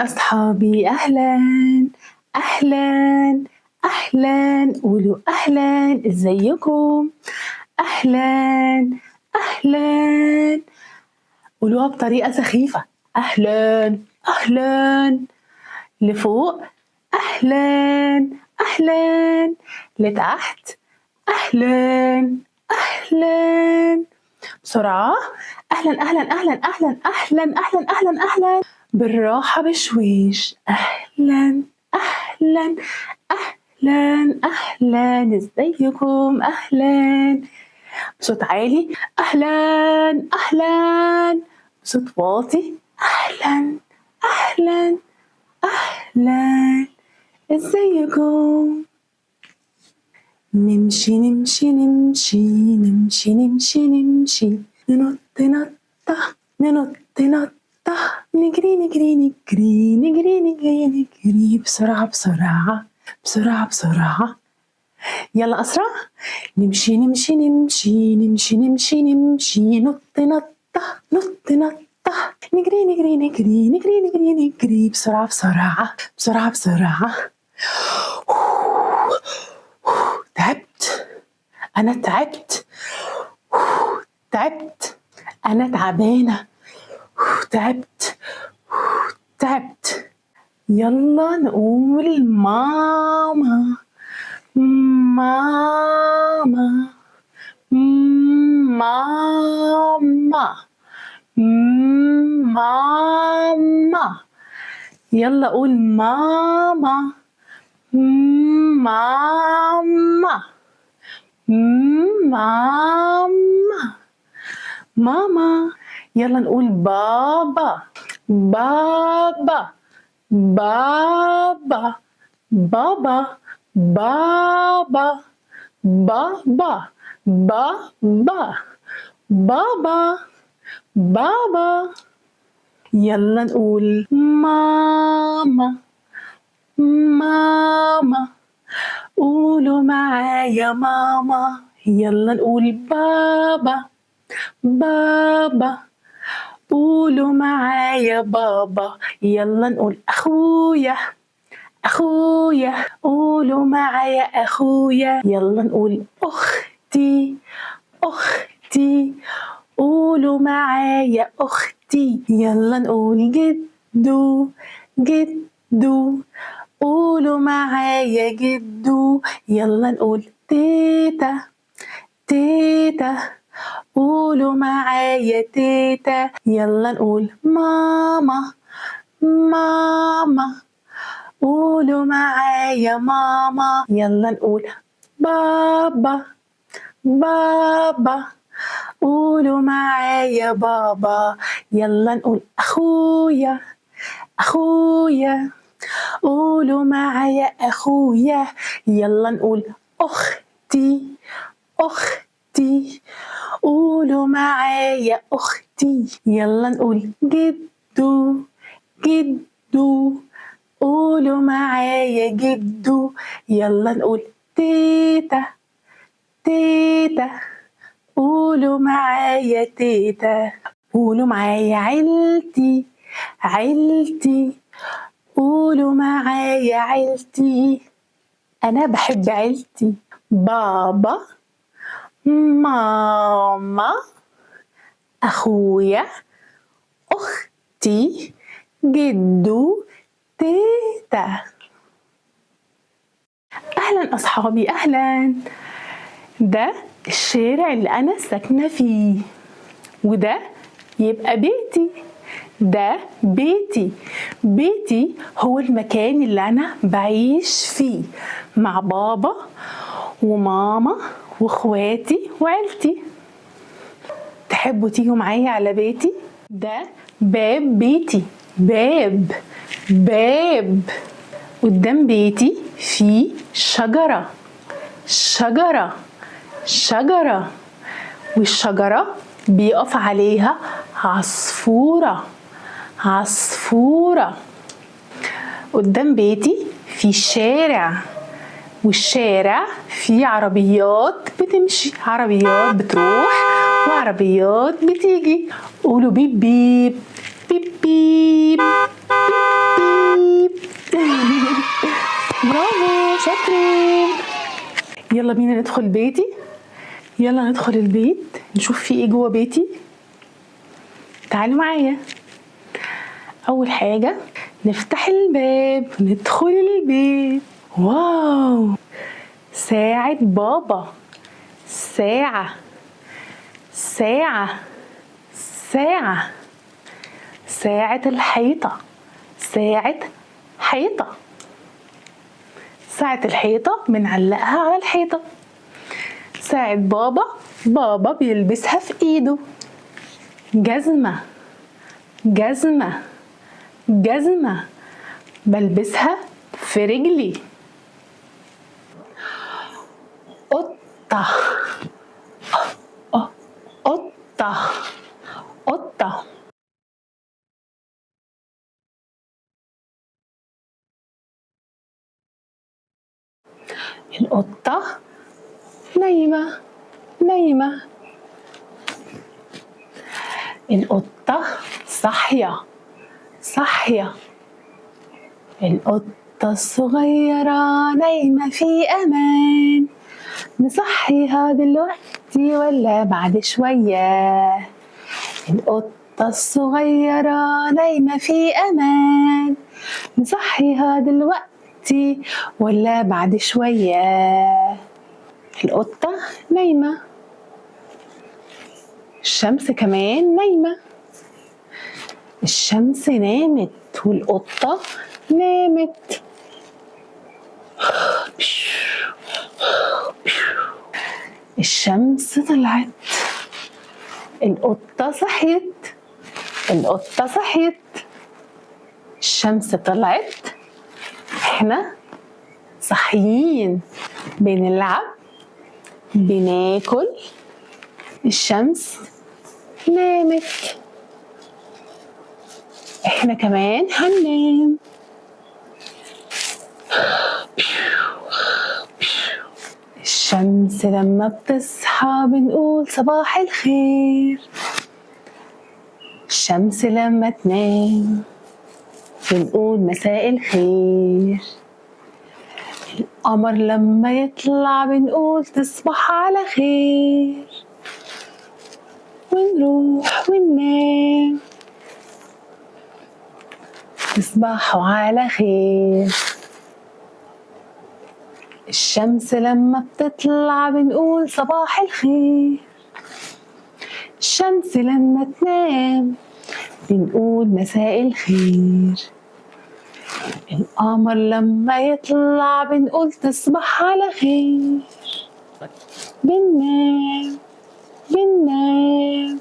أهلا أصحابي، أهلا أهلا أهلا، قولوا أهلا. إزيكم؟ أهلا أهلا، قولوها بطريقة سخيفة. أهلا أهلا، لفوق أهلا أهلا، لتحت أهلا أهلا، بسرعة أهلا أهلا أهلا أهلا أهلا أهلا أهلا أهلا، بالراحة بشويش. أهلا أهلا أهلا أهلا، إزيكم؟ أهلا، بصوت عالي أهلا أهلا، بصوت واطي أهلا أهلا أهلا، إزيكم؟ نمشي نمشي نمشي نمشي نمشي نمشي، ننط نطة ننط نطة، نجري نجري نجري نجري نجري نجري، بسرعة بسرعة بسرعة بسرعة، يلا أسرع. نمشي نمشي نمشي نمشي نمشي نمشي، نط نطة نط نطة، نجري نجري نجري نجري نجري نجري، بسرعة بسرعة بسرعة بسرعة. تعبت أنا، تعبت تعبت أنا، تعبانة، تعبت تعبت. يلا نقول ماما ماما ماما ماما، يلا قول ماما ماما ماما ماما. يلا نقول بابا بابا بابا بابا بابا بابا بابا بابا بابا. يلا نقول ماما ماما، قولوا معايا ماما. يلا نقول بابا بابا، قولوا معايا بابا. يلا نقول أخويا أخويا، قولوا معايا أخويا. يلا نقول أختي أختي، قولوا معايا أختي. يلا نقول جدو جدو، قولوا معايا جدو. يلا نقول تيتا تيتا، قولوا معايا تيتا. يلا نقول ماما ماما، قولوا معايا ماما. يلا نقول بابا بابا، قولوا معايا بابا. يلا نقول أخويا أخويا، قولوا معايا أخويا. يلا نقول أختي أختي، قولوا معايا أختي. يلا نقول جدو جدو، قولوا معايا جدو. يلا نقول تيتا تيتا، قولوا معايا تيتا. قولوا معايا عيلتي عيلتي، قولوا معايا عيلتي. أنا بحب عيلتي. بابا ماما أخويا أختي جدو تيتا. أهلا أصحابي أهلا. ده الشارع اللي أنا ساكنة فيه، وده يبقى بيتي. ده بيتي. بيتي هو المكان اللي أنا بعيش فيه مع بابا وماما واخواتي وعيلتي. تحبوا تيجوا معايا على بيتي؟ ده باب بيتي. باب باب. قدام بيتي في شجرة شجرة شجرة، والشجرة بيقف عليها عصفورة عصفورة. قدام بيتي في شارع، والشارع فيه عربيات بتمشي، عربيات بتروح وعربيات بتيجي. قولوا بيب بيب بيب بيب بيب بيب. برافو، شاطرين. يلا بينا ندخل بيتي. يلا ندخل البيت نشوف في ايه جوه بيتي. تعالوا معايا. اول حاجة نفتح الباب ندخل البيت. wow، ساعة بابا، ساعة ساعة ساعة، ساعة الحيطة، ساعة حيطة، ساعة الحيطة بنعلقها على الحيطة. ساعة بابا، بابا بيلبسها في ايده. جزمة جزمة جزمة، بلبسها في رجلي. قطة قطة قطة. القطة نايمة نايمة. القطة صاحية صاحية. القطة الصغيرة نايمة في أمان، نصحيها دلوقتي ولا بعد شوية؟ القطة الصغيرة نايمة في أمان، نصحيها دلوقتي ولا بعد شوية؟ القطة نايمة. الشمس كمان نايمة. الشمس نامت والقطة نامت. الشمس طلعت، القطة صحيت، القطة صحيت. الشمس طلعت، احنا صاحيين، بنلعب، بناكل. الشمس نامت، احنا كمان هننام. الشمس لما بتصحى بنقول صباح الخير. الشمس لما تنام بنقول مساء الخير. القمر لما يطلع بنقول تصبح على خير، ونروح وننام. تصبحوا على خير. الشمس لما بتطلع بنقول صباح الخير. الشمس لما تنام بنقول مساء الخير. القمر لما يطلع بنقول تصبح على خير. بننام بننام،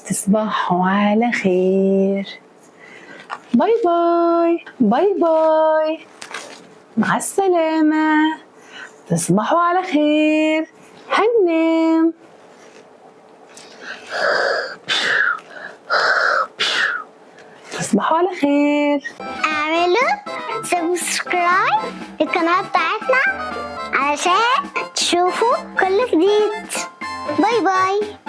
تصبحوا على خير. bye bye bye bye، مع السلامة، تصبحوا على خير. هننام. تصبحوا على خير. اعملوا subscribe للقناة بتاعتنا علشان تشوفوا كل جديد. bye bye.